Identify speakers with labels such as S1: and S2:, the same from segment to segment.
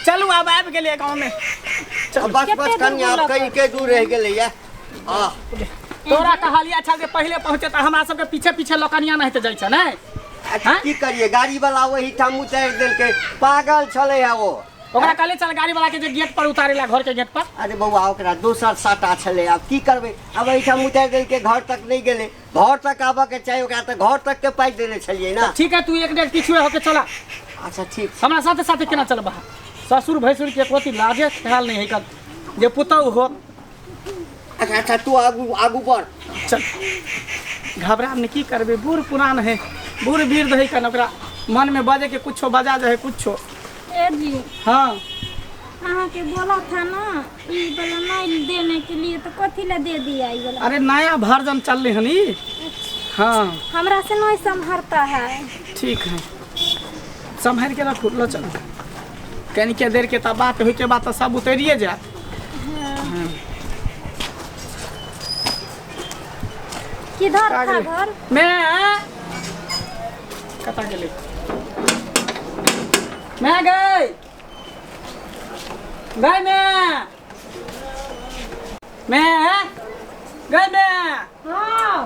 S1: चलू आब आबि गेलियै गाँवमे।
S2: चलू बस बस कनिया, आब कहीं के दूर रहि गेलैया। आ
S1: तोरा कहलिया छल जे पहिले पहुँचे तऽ हमरा सबके पीछे पीछे लोकनिया नहि जाइ छै ने।
S2: अच्छा की करिए, गाड़ी वाला वही ठाम उतारि देलकै, पागल छलै है ओ।
S1: ओकरा कहले चल गाड़ी वाला के जे गेट पर उतारे ला, घर के गेट पर।
S2: अरे बौआ ओकरा दोसर साटा छलै, आब की करबै, आब एहिठाम उतारि देलकै, घर तक नहि गेलै, घर तक आबऽ के चाही ओकरा, तऽ घर तक के पाइ देने छलियै ना।
S1: ठीक है, तू एक डेढ़ किछु होके चला।
S2: अच्छा ठीक।
S1: हमरा साथे साथे केना चलबा? ससुर भैंसुर के एको लाजे ख्याल नहीं है कल जे पुतहु हो।
S2: अच्छा अच्छा तू आगू आगू बढ़।
S1: चल घबरा में की करबे, बूढ़ पुरान है, बूढ़ वृद्ध है, कन ओकरा मन में बजे के कुछो बजा जाए कुछो।
S3: ए जी।
S1: हाँ।
S3: अहाँ के बोला था ना ई वाला नहीं देने के लिए, तो कथी ला दे दिया ई वाला?
S1: अरे नया वर्जन चल रही हनी। हाँ।
S3: हमरा से नहीं संभरता है।
S1: ठीक है, संभर के रखू, लो चलो। कनिके देर के तब बात होय के बाद तो सब उतरिए जाए।
S3: किधर था घर?
S1: मैं कता गेलै? मैं गई गई मैं गई मैं।
S4: हाँ।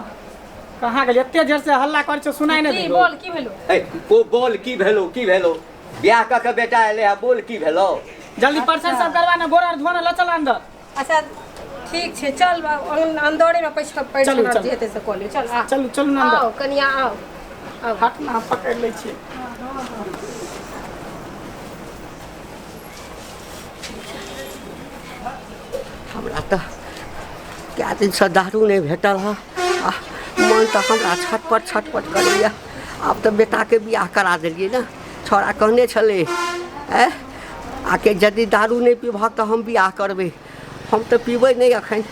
S1: कहाँ गेली? एते जोर से हल्ला करै छौ सुनाई नहि
S4: की
S1: देलौ।
S4: बोल की भेलो?
S2: ए ओ बोल की भेलो, की भेलो? ब्याह कऽ के बेटा एले है, बोल की भेलो?
S1: जल्दी परसन सब करवा ना, गोड़ आर धोना, ल चल अंदर।
S4: अच्छा ठीक छै, चल अंदरे में पैसा पैसा
S1: चलू, चलू।
S4: जे हेतै से कऽ लियौ। चल आ।
S1: चलू चलू ना अंदर।
S4: आओ कनिया आओ। आओ।
S1: हट ना, पकड़ लै छियै।
S2: हमरा तऽ कए दिनसँ दारू नहि भेटल हँ, आ मन तऽ हमरा छटपट छटपट करैए। आब तऽ बेटाके बियाह करा देलियै ने, छौड़ा कहने छलै आँय आके यदि दारू नहि पीबहक तऽ हम बियाह करबै। हम तऽ पीबै नहि एखन,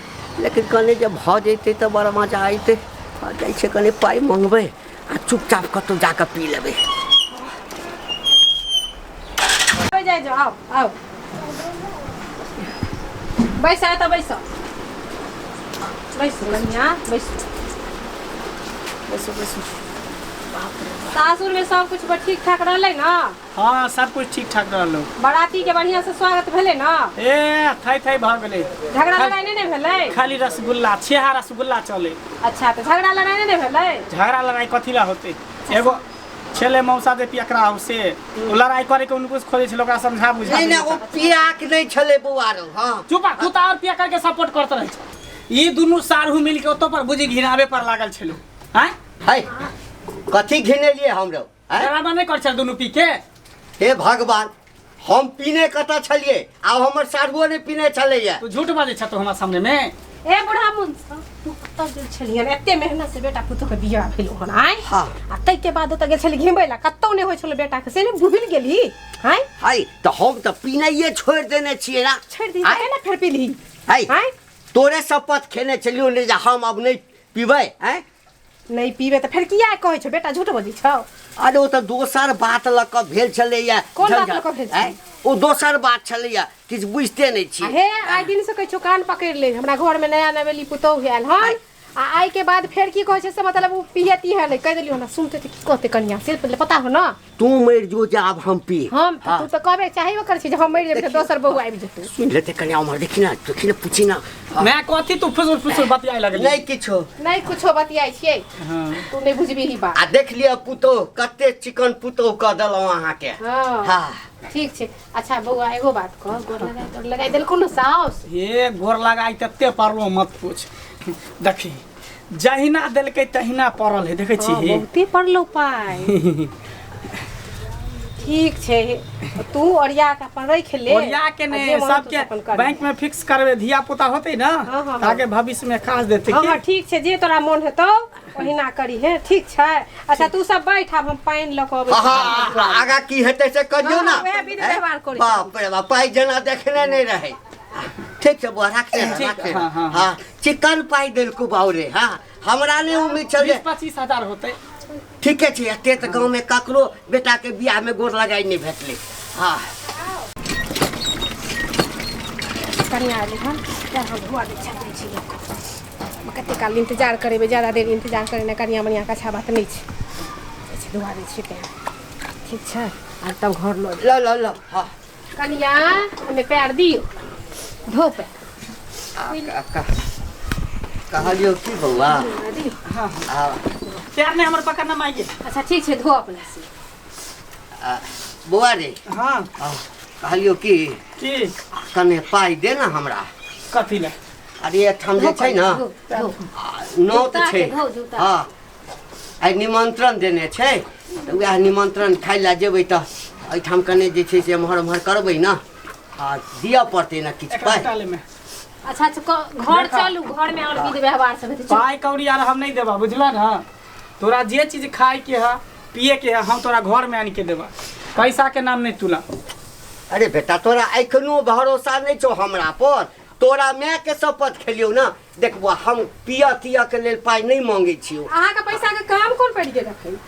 S2: लेकिन कहने जे भऽ जैतै तऽ बड़ मजा अयतै। जाइ छियै कनि पाइ मङ्गबै आ चुपचाप कतहु जाकऽ पी लेबै।
S4: जाइ जाओ, आओ आओ बैस, आए तऽ बैस बैस कनिया बैस।
S1: बैसू बैसू।
S4: सासुर में सब कुछ बड़ ठीक ठाक रहलै ना?
S1: हाँ सब कुछ ठीक ठाक रहलो।
S4: बराती के बढ़िया से स्वागत भेलै ना?
S1: ए थई थई भऽ गेलै।
S4: झगड़ा लड़ाई नहीं ने भेलै?
S1: खाली रसगुल्ला, छेहा रसगुल्ला चले।
S4: अच्छा तऽ झगड़ा लड़ाई नहीं ने भेलै?
S1: झगड़ा लड़ाई कथी ला होते? एगो छेले मौसा जे पियकरा हो से ओ लड़ाई करे के उनको खोजे छल, ओकरा समझा बुझा
S2: नहि नहि ओ पियाक नहि छलै बौआ रौ। हाँ
S1: चुप, तू तऽ और पिया करके सपोर्ट करत रहै छ। ई दुनू सारहु मिल के ओतो पर बुझी घिनावे पर लागल छलू। हैं
S2: है कथी घिनेलियै हम रौ?
S1: ड्रामा नहि कर छल दुनू पी के?
S2: हे भगवान, हम पीने कतऽ छलियै? आब हमर साढ़ुओ नहि पीने छलैया।
S1: तू झूठ बाजै छ तू हमरा सामने में?
S4: ए बुढ़ा मुंसा, तू कतऽ गेल छलियै? एते मेहनत से बेटा पुतोह के बियाह भेल हन आय।
S2: हाँ।
S4: आ ताहिके बाद ओतऽ गेल छली घिमबै ला, कतौ नहि होइ छलै बेटा के, से नहि भूलि गेली आय?
S2: है तऽ हम तऽ पीनाइए छोड़ि देने छियै ना।
S4: छोड़ि दी केना फेर पीलही?
S2: है
S4: आय
S2: तोरे शपथ खेने छलियौ ने जे हम अब नहि पीबै। आँय
S4: नहि पीबै तऽ फेर किया कहै छौ बेटा झूठ बजै छौ?
S2: अरे ओ तऽ दोसर बात लऽ कऽ भेल छलैया।
S4: कोन बात लऽ कऽ भेल छलै?
S2: आँय? ओ दोसर बात छलैया, किछु बुझिते नहि छी।
S4: हे आइ दिन से कहै छौ कान पकड़ि ले, हमरा घर में नया नवेली पुतोहु आयल हन, आ आइ के बाद फेर की कहै छै से मतलब ओ पीहे तीहे नहि कहि देलियौ। हमरा सुनते तऽ की कहतै कनिया से पहिले पता हो ना।
S2: तू मरि जो जे आब हम पी।
S4: हम
S2: हाँ।
S4: तू तऽ कहबे चाहबे करै छी जे हम मरि जेबै तऽ दोसर बहू आबि जेतै।
S2: सुनि लेतै कनिया उम्हर, देखी ना देखी ना पूछी ना।
S1: मैं कथी तू फुसुर फुसुर बतियाए लगली?
S2: नहि किछो
S4: नहि कुछो बतियाइ छियै।
S1: हाँ।
S4: तू नहि बुझबिही बात।
S2: आ देख लिअ पुतोह कते चिकन पुतोह कऽ देलहुँ अहाँके।
S4: हाँ।
S2: हाँ।
S4: ठीक छै। अच्छा बौआ एगो बात कह, गोर लगाइ तोर लगाइ देलकौ ने साउस?
S1: हे गोर लगाइ तते पड़लो मत पूछ। देखी जहिना देलकै तहिना पड़ल है, देखै छी?
S4: हाँ, बहुते पड़लो पाइ। ठीक छै, तू ओरिया के अपन राखि ले।
S1: ओरिया के
S4: आ
S1: ने
S4: जे मन हेतौ
S1: सबके
S4: से अपन कर।
S1: बैंक में फिक्स करबे, धिया पुता होते ना
S4: हाँ, हाँ,
S1: ताकि भविष्य में काज देते।
S4: हाँ
S1: की?
S4: हाँ ठीक छै, जे तोरा मन हेतौ ओहिना करी हे। ठीक छै। अच्छा तू सब बैठ, आब हम पानि लऽ कऽ अबै छी।
S2: हाँ, हाँ, आगा की हेतै से कहियौ ना।
S4: हाँ, वएह विध व्यवहार करै छी।
S2: बाप रे बाप, पाइ जेना देखने नहि रहै। ठीक छै बौआ, राखते रह,
S1: ठीक,
S2: राखते
S1: हाँ,
S2: रह।
S1: हाँ,
S2: हाँ चिकन पाइ देलकौ बाउ रे। हाँ हमरा नहि उम्मीद छल जे
S1: 20-25 हजार होते।
S2: ठीके छै, एते तऽ गाँवमे ककरो बेटाके बियाहमे गोर लगाइ नहि भेटलै। हाँ
S4: कनिया एलै हन, पैर हाथ धोआ दै छै, जाइ छी लऽ कऽ। कते काल इंतजार करेबै, ज्यादा देर इंतजार करेनाइ कनिया मनिया के अच्छा बात नहि छै। जाइ छी धोआ दै छियै पैर। ठीक छै, आर तब घर लऽ
S2: ल ल ल। हाँ
S4: कनिया हमें पैर दियो धो पैर।
S2: कहलियौ की बौआ?
S4: दियो।
S1: हाँ।
S2: आ,
S1: पैर नहीं हमर पकड़ना माइके।
S4: अच्छा ठीक छै, धो अपना से।
S2: आ, बौआ रे।
S1: हाँ।
S2: आ, कहलियौ की
S1: की?
S2: कने पाइ दे ना हमरा।
S1: कथी ले?
S2: अरे एहिठाम जे छै ने
S4: धो, धो।
S2: नोत
S4: जूता
S2: छै।
S4: के धो, जूता।
S2: हँ, आइ निमंत्रण देने छै तऽ उएह निमंत्रण खाइ लए जेबै तऽ एहिठाम कने जे छै से एम्हर ओम्हर करबै ने आ दिअ पड़तै ने किछु
S1: एकरा
S2: पाइ।
S1: हटा ले में।
S4: अच्छा अच्छा, घर
S1: देखा।
S4: चलू, घर में और विध व्यवहार सब हेतै, चलू।
S1: पाइ कौड़ी आर हम नहीं देबा, बुझला ना? तोरा जे चीज खाए के है पिए के है हम तोरा घर में आन के देबा, पैसा के नाम नहीं तुला।
S2: अरे बेटा, तोरा एखनो भरोसा नहि छौ हमरा पर? तोरा माय के शपथ खेलियौ ने। देखबो, हम पियऽ तियऽ के लेल पाइ नहि मांगै छियौ।
S4: अहाँके पैसा के काम कोन पड़ि गेल अखन?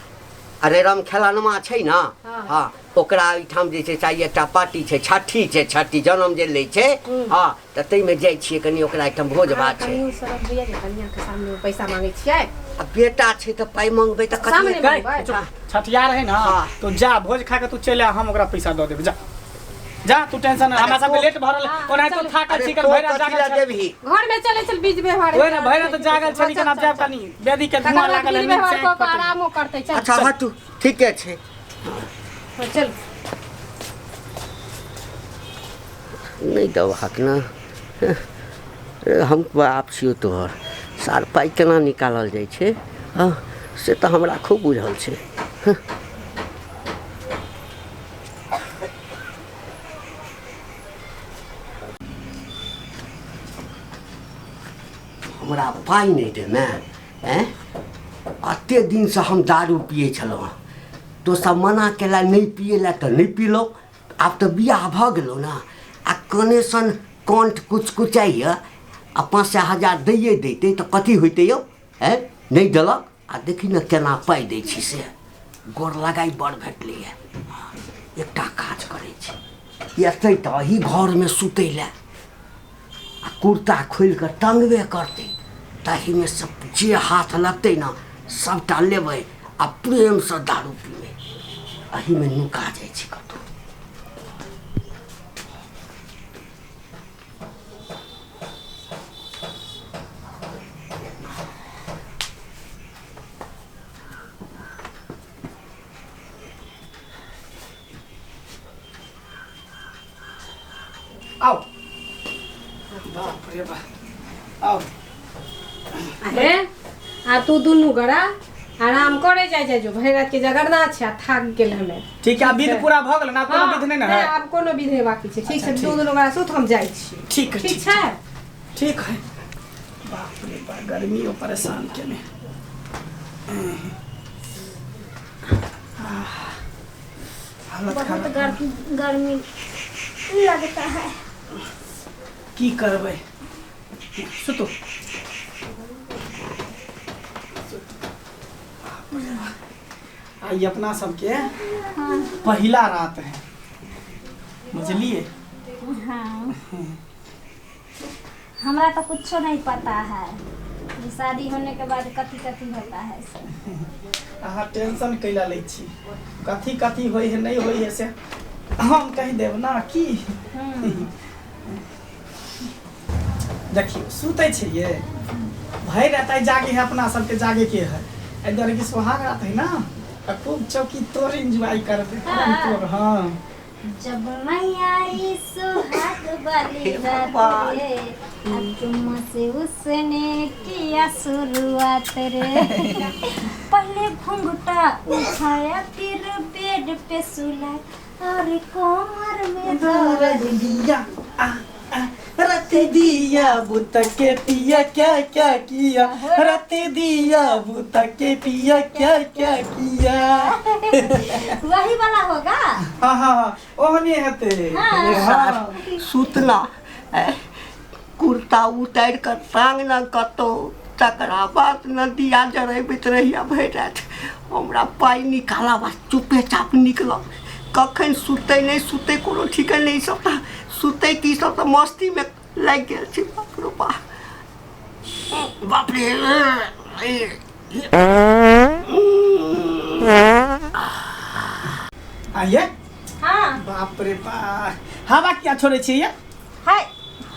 S2: अरे राम खेलनमा छै ने।
S4: हाँ।
S2: हँ, ओकरा ओहिठाम जे छै से एकटा पार्टी छै, छठी छै, छठी जनम जे लै छै। हँ, तऽ ताहिमे जाइ छियै कनि ओकरा एहिठाम भोज भात छै।
S4: कनियो शरम होइया जे कनिया के सामने पैसा मांगे छियै?
S2: आ बेटा छै तऽ पाइ मंगबै तऽ कथी?
S4: सामने
S1: गई, चुप, छठिया रहे ना।
S2: हाँ।
S1: तो जा, भोज खा के तू चले आ, हम ओकरा पैसा दऽ देब। जा जा, तू टेंशन हमरा सबके लेट भरल।
S4: हाँ,
S1: ओनाहितो
S4: चलू।
S1: थाकल
S2: अरे
S1: छी
S2: तो
S1: भरि रात
S2: कथी
S1: जागल
S2: लए
S1: छल।
S2: देबही?
S4: घर में चले चल, बीच व्यवहार।
S1: ओए ना, भरि रात जागल छली, केना जायब कनी बेदी के
S4: तकर
S1: धुआं
S4: बाद
S1: लागल है,
S4: विध
S1: नींद
S4: व्यवहार
S1: से
S4: कऽ
S1: आँखि
S4: कऽ
S1: फटल।
S4: आरामो करतै, चल।
S2: अच्छा हटू, ठीके छै।
S4: हाँ, चल।
S2: नहि देबहक ने? हम बाप छियौ तोहर सार, पाइ केना निकालल जाइ छै हँ से तऽ हमरा खूब बुझल छै। हमरा पाइ नहि देमे? आँय, एतेक दिनसँ हम दारू पियै छलहुँ हँ, तो सब मना केला नहि पियै लए तऽ नहि पिलहुँ। आब तऽ बियाह भऽ गेलौ ने आ कने सन कंठ कुच कुचाइए आ 500 1000 दैए दैतै तऽ कथी होइतै यौ? आँय, नहि देलक आ देखी ने केना पाइ दै छी से। गोर लगाइ बड़ भेटलैए। एकटा काज करै छी, एतै तऽ एही घरमे सुतै लए आ कुर्ता खोलि कऽ टङ्गबे करतै, ताहिमे से जे हाथ लगतै ने सभटा लेबै आ प्रेमसँ दारू पीबै। एहीमे नुका जाइ छी कतहु।
S1: आओ, बाप रे बाप, आओ।
S4: अरे आ तू दुनू गड़ा आराम करे जाय जाय जो, भरि रात के जगरना छै आ थाक गेल हमे।
S1: ठीक है, आब विध पूरा भऽ गेल ना? कोनो
S4: हाँ,
S1: विध नहि ने
S4: नहि,
S1: है?
S4: आब कोनो विध नहि बाकी छै। ठीक छै,
S1: ठीक।
S4: तू दुनू गड़ा सुत, हम जाइ छी।
S1: ठीक है।
S4: ठीक
S1: ठीक।
S4: छै।
S1: ठीक है। बाप रे बाप, गर्मी परेशान केने। हालत
S3: बहुत
S1: खराब।
S3: गर्मी गर्मी लगता है।
S1: की करबै, सुतू। आई अपना सबके पहिला रात है, बुझलिए?
S3: हाँ, हमरा तो कुछो नहीं पता है कि शादी होने के बाद कथी कथी होता है से।
S1: अहाँ टेंशन कैला लै छी? कथी कथी होइ है नहीं होइ है से हम कहि देब ना की। देखियौ, सुतै छियै, भरि रात आइ जागे है, अपना सबके जागे के है। एहि दुआरे कि सोहाग रात है ना, आ खूब चौकी तोड़ एंजॉय करबै, खूब तोड़। हाँ।
S3: जब मैं आई सुहाग वाली रात रे, अब तुमसे उसने किया शुरुआत रे, पहले घूंघटा उठाया फिर बेड पे सुला और कोमर में दर्द
S1: दिया आ, आ, रत दिया बुत के पिया क्या क्या किया, रत दिया बुत के पिया क्या क्या किया।
S3: वही वाला होगा।
S1: हाँ हाँ हाँ, ओहने हेतै।
S3: हाँ।
S1: हाँ।
S2: सुतना कुर्ता उतारि कऽ टांग न कतौ, तकरा बाद न दिया जरेबैत रहिया भरि राति। हमरा पाइ निकालब आ चुपे चाप निकलब। कखन सुतै नहि सुतै कोनो ठीके नहि। सब तऽ सुतै की, सब तऽ मस्तीमे लागि गेल छै। बाप रे बाप, बाप रे।
S1: आइए।
S3: हाँ।
S1: बाप रे बाप, हवा किया छोड़ै छियै ये?
S3: है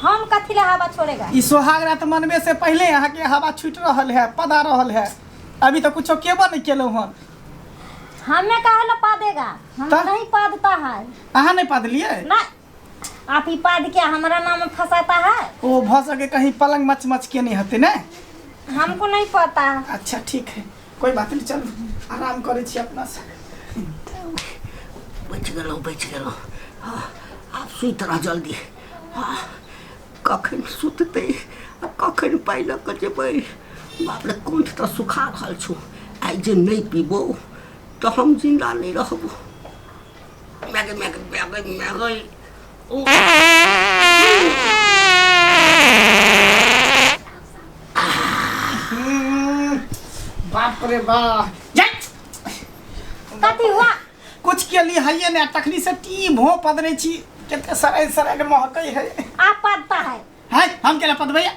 S3: हम कथी ले हवा छोड़ेगा
S1: ई सोहाग रात मनबे से पहले अहाँके हवा छूटि रहल है पदा रहल है अभी तऽ कुछो केबो नहि केलहुँ हन
S3: हमें काहे ला पादेगा हम
S1: त?
S3: नहीं पादता है
S1: अहाँ नहि पादलियै
S3: नहीं आप ही पाद के हमारा नाम फंसाता है
S1: ओ भऽ सके कहीं पलंग मच मच के नहीं हते ने
S3: हमको नहीं पता
S1: अच्छा ठीक है कोई बात नहीं चलू आराम करै छी अपना से
S2: बचि गेलहुँ बचि गेलहुँ हँ, आब सुति रह जल्दी हँ, कखन सुततै आ कखन पाइ लऽ कऽ जेबै बाप रे कण्ठ तऽ सुखा रहल छौ आइ जे नहि पीबौ तऽ हम जिन्दा नहि रहबौ माय गे माय गे माय गे माय गे ओ
S1: बाप रे बाप जा
S3: कथी हुआ
S1: कुछ के लिए हइए ने तखनी से टी भो पदने छी कते सराय सराय के महकै है
S3: आप पादता है
S1: है हम केला पदबै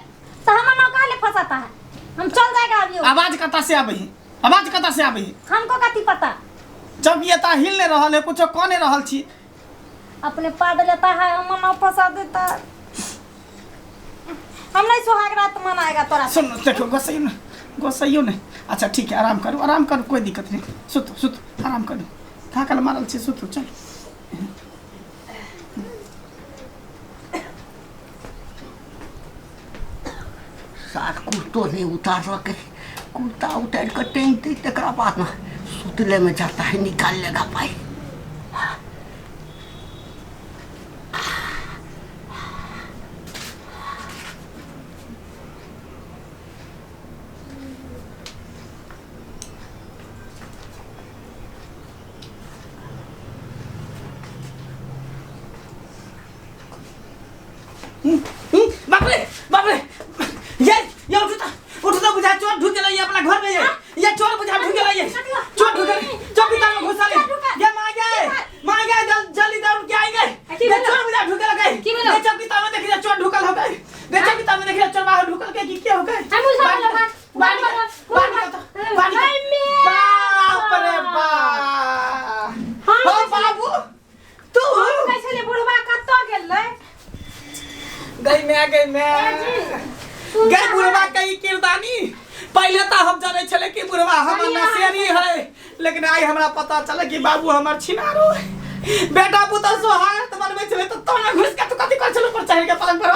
S3: तो हम नाव काहे फंसाता है हम चल जाएगा अभी
S1: आवाज कता से आबै है आवाज कता से आबै है
S3: हमको कथी पता
S1: जब ये ता हिल नहीं रहल है कुछो कह नहीं रहल छी
S3: अपने पाद लेता है हम नाव फंसा देता है हम नहीं सुहाग रात मनाएगा तोरा
S1: सुन देखो गोसैयो ने गोसैयो ने अच्छा ठीक है आराम करू आराम करू कोई दिक्कत नहीं सुतो सुतो आराम करू थाकल मारल छी सुतो चलो
S2: सार कुर्तो नहीं उतारलकै कुर्ता उतारि कऽ टाँगतै तकरा बाद ने सुतले में जाता है निकाल लेगा पाइ
S1: बाप रे बाप रे ये ये उठो तो उठो तो बुझा चोर ढुक गेलै ये अपना घर में ये ये चोर बुझा ढुक गेलै ये चोर ढुक गेलै चौकीदार में घुसा ले ये मां गए मां गए जल जल्दी दौड़ के आई गए
S4: की
S1: ये
S4: भेलो?
S1: चोर बुझा ढुक गेलै
S4: की भेलो?
S1: ये चौकीदार में देखिए चोर ढुकल हो गए ये चौकीदार में देखिए चोर बाहर ढुकल के की के हो गए
S4: हम उठा लो, हाँ।
S1: बाहर निकल, बाहर निकल तो, बाहर निकल। बाप रे बाप
S4: हाँ,
S1: हो बाबू तू
S4: कहै छलै बुढ़वा कतऽ गेलै
S1: गई मैं गई मैं गई बुढ़वा कई किरदानी पहले तो हम जाने छले कि बुढ़वा हमर नशेरी है लेकिन आई हमरा पता चले कि बाबू हमर छिनारो है बेटा पुतल सोहाग त बनबै छले त तोने घुस के तू कथी कर छलो पर चढ़ के पलंग पर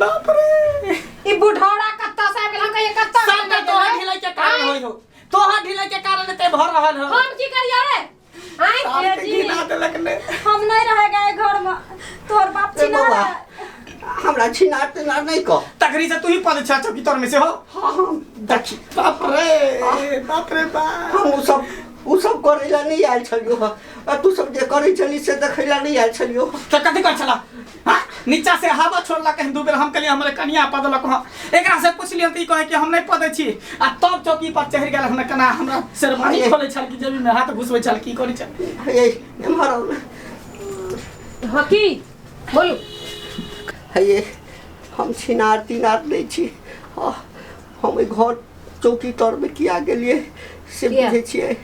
S1: बाप रे
S4: ई बुढ़ौरा कतऽ से आबि गेल हम कहियै कतऽ
S1: सबटा तोहर ढिलाई के कारण होय हो तोहर ढिलाई के कारण एते भर रहल हो
S4: हम की करियै रे आँय
S1: सार के
S3: जी।
S1: घिना देलक ने
S3: हम नहीं रहेगा ये घर में तोहर बाप
S2: ए
S3: छिना
S2: बौआ
S3: है।
S2: हमरा छिनार तिनार नहि कह
S1: तकरी से तू ही पद छा चौकी तोर में से हो
S2: हाँ हम
S1: देखी बाप रे बाप रे बाप
S2: हम ओ सब करै लए नहि आयल छलियौ हँ आ तू सब जे करै छली से देखै लए नहि आयल छलियौ
S1: तऽ कथी कर छला हाँ नीचा से हवा छोड़लक हन दू बेर हम कहलियै हमरे कनिया पदलक हँ एकरा से पुछलियै तऽ ई कहै कि हम नहि पदै छी आ तब चौकी पर चढ़ि गेल हन कना हमरा शेरवानी खोलै छल कि जेबी में हाथ घुसबै छल की करै छल
S2: हे एम्हर आउ ने
S4: हँ की बोलू
S2: हे हम छिनार तिनार नहि छी हँ, हम एहि घर चौकी तरमे किया गेलियै से
S4: किया?
S2: बुझै छियै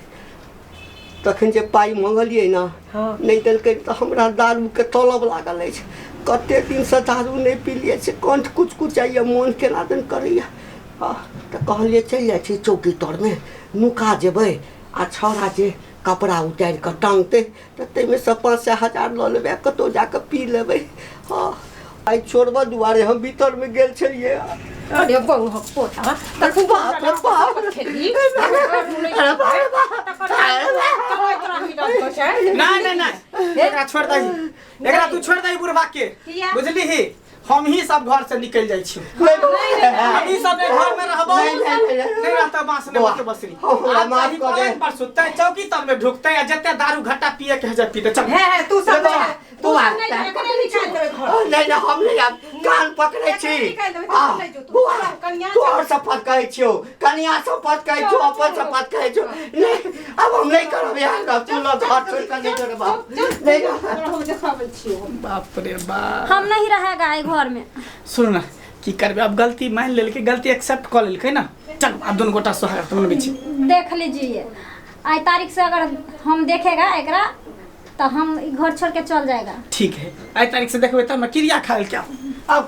S2: तखन जे पाइ मङ्गलियै ने
S4: हँ।
S2: नहि देलकै तऽ हमरा दारूके तलब लागल अछि कतेक दिनसँ दारू नहि पीलियै से कण्ठ कुच कुचाइए मोन केना दन करैए हँ तऽ कहलियै चलि जाइ छी चौकी तरमे नुका जेबै आ छौड़ा जे कपड़ा उतारि कऽ टाङ्गतै तऽ ताहिमे सँ 500 1000 लऽ लेबै आ कतहु जा कऽ पी लेबै हँ आइ छोड़बऽ दुआरे हम भीतरमे गेल छलियै
S4: अरे बौआ पोता
S2: अरे बाप रे बाप अरे बाप रे बाप
S1: नहीं नहीं नहीं एकरा छोड़ दही एकरा तू छोड़ दही बुढ़वा के
S3: किया?
S1: बुझली ही हम ही सब घर से निकल जाइ छी
S2: नहीं
S1: हम ही सब घर में रहबो
S2: नहीं, नहीं, नहीं, नहीं।
S1: नहीं रहता बांस नहीं
S2: बौआ,
S1: बस बसरी
S2: हमरा
S1: आब
S2: माफ
S1: कहीं
S2: कऽ दे।
S1: पलंग पर सुतते चौकी तर में ढुकते आ जते दारू घट्टा पिए के है पीते चल
S4: हे हे तू सब
S2: बौआ,
S4: तू
S2: बौआ,
S4: सब नहीं एकरे निकाल देबै घर
S2: नहीं नहीं हम नहीं आब कान पकड़ै छी
S4: एकरे निकालि देबै, तू
S2: आ,
S4: नहि जो, तू
S2: बौआ,
S4: कनिया
S2: तोहर शपथ कहै छियौ कनिया शपथ कहै छियौ अपन शपथ कहै छियौ नहीं आब हम नहीं करब यार गप तू लोग घर छोड़ कऽ नहीं करब आब। नहीं
S4: तोरा हम देखाबै छियौ
S1: बाप रे बाप
S3: हम नहीं रहेगा ये घर में
S1: सुन ना की करबै अब गलती मान लेलकै गलती एक्सेप्ट कऽ लेलकै ना चल आब दुनू गोटा सोहाग मनबै छी
S3: देख लीजिए आई तारीख से अगर हम देखेगा एकरा तो तो हम ई घर छोड़ के चल जाएगा।
S1: ठीक है, आइ तारीख से देखबै तब ने क्रिया खायल क्या। आउ।